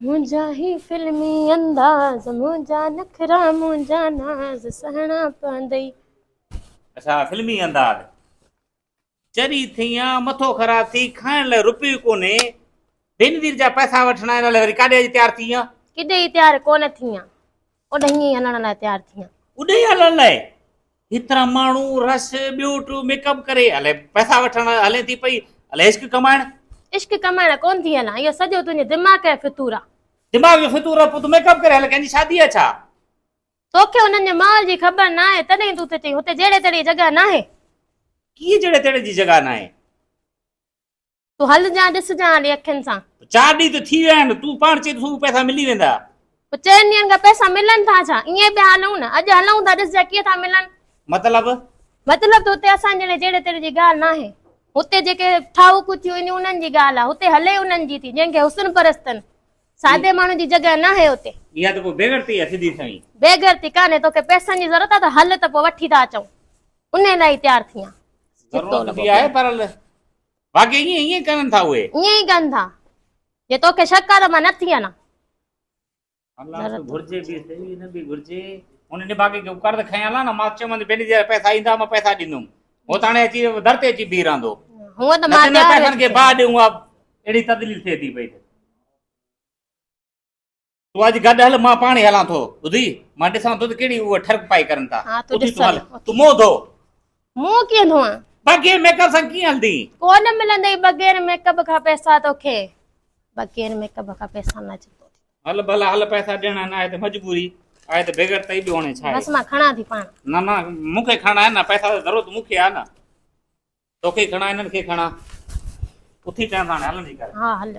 منهنجا هي فلمي انداز منهنجا نخرا منهنجا ناز سهڻا پوندئي. اڇا فلمي انداز. چري ٿي آن مٿو خراب ٿي کائڻ لاء روپيو ڪونهي بينظير جا پئسا وٺڻا آهن الائي وري ڪاڏي اڄ تيار ٿي آن. ڪيڏي ئي تيار ڪونه ٿي آن اوڏهين ئي هلڻ لاء تيار ٿي آن. اوڏهين هلڻ لاء هيترا ماڻهو رش ٻيو ٽيو ميڪ اپ ڪري الائي پئسا وٺڻ هلين ٿي پئي الائي عشق ڪمائڻ. عشق ڪمائڻ ڪونه ٿي هلان اهو سڄو تنهنجي دماغ جو فتور آ. دماغ جو فتور آ پوء تون ميڪ اپ ڪري هل ڪنهن جي شادي آ ڇا. توکي انهن جي ماحول جي خبر ناهي تڏهن تون ٿي چئين هتي جهڙي تهڙي جڳهه ناهي. ڪيئن جهڙي تهڙي جي جڳهه ناهي. تون هلجان ڏسجان هلي اکين سان. چار ڏينهن ته ٿي ويا آهن تون پاڻ چئين ٿو پئسا ملي ويندا. پوء چئن ڏينهن کان پئسا ملن ٿا ڇا؟ ائين پيا هلون نه اڄ هلون ٿا ڏسجان ڪيئن ٿا ملن. مطلب؟ مطلب ته هتي اسان جهڙي جهڙي تهڙي جي ڳالهه ناهي. هتي جيڪي ٺاهوڪون ٿيون وينديون انهن جي ڳالهه آهي. هتي هلي انهن جي ٿي جنهن کي حسن پرستن سادي ماڻهو جي جڳهه ناهي اتي. اها ته پوء بيغرتي آهي سڌي سنئين. بيغرتي ڪانهي توکي پئسن جي ضرورت آهي ته هل ته پوء وٺي ٿا اچون. انهي لاء ئي تيار ٿي آهيان. ضرورت به آهي پر واقعي ائين ائين ڪن ٿا اهي. ائين ئي ڪن ٿا. جي توکي شڪ آهي ته مان نه ٿي هلان. هلان ته گهرجي به سهي نه به گهرجي. هن نڀاڳي کي قرض کنيا هلان نه مان چيومانس بيني جا پئسا ايندا مان پئسا ڏيندم. هو ته هاڻي اچي در تي اچي بيهي رهندو. هونء ته مان تيار پئسن کي باهه ڏيون ها اهڙي تدليل ٿئي ٿي پئي ته. تون اڄ گڏ هل مان پاڻ ئي هلان ٿو ٻڌي مان ڏسان ٿو ته ڪهڙي اهي ٺرڪ پائي ڪرن ٿا. ها تون ڏس هل تون منهن ڌو. منهن ڪيئن ڌوئان؟ بغير ميڪ اپ سان ڪيئن هلندين؟ ڪونه ملندئي بغير ميڪ اپ کان پئسا توکي. بغير ميڪ اپ کان پئسا نه چتو ٿي. هل ڀلا هل پئسا ڏيڻا نه آهي ته مجبوري آهي ته بغير تئي به هاڻي ڇا آهي. بس مان کڻان ٿي پاڻ. نه نه مون کي کڻڻا آهن نه پئسا ته ضرورت مون کي آهي نه. توکي کڻان انهن کي کڻان. اٿي ٽائيم سان هاڻي هلڻ جي ڪر. ها هل.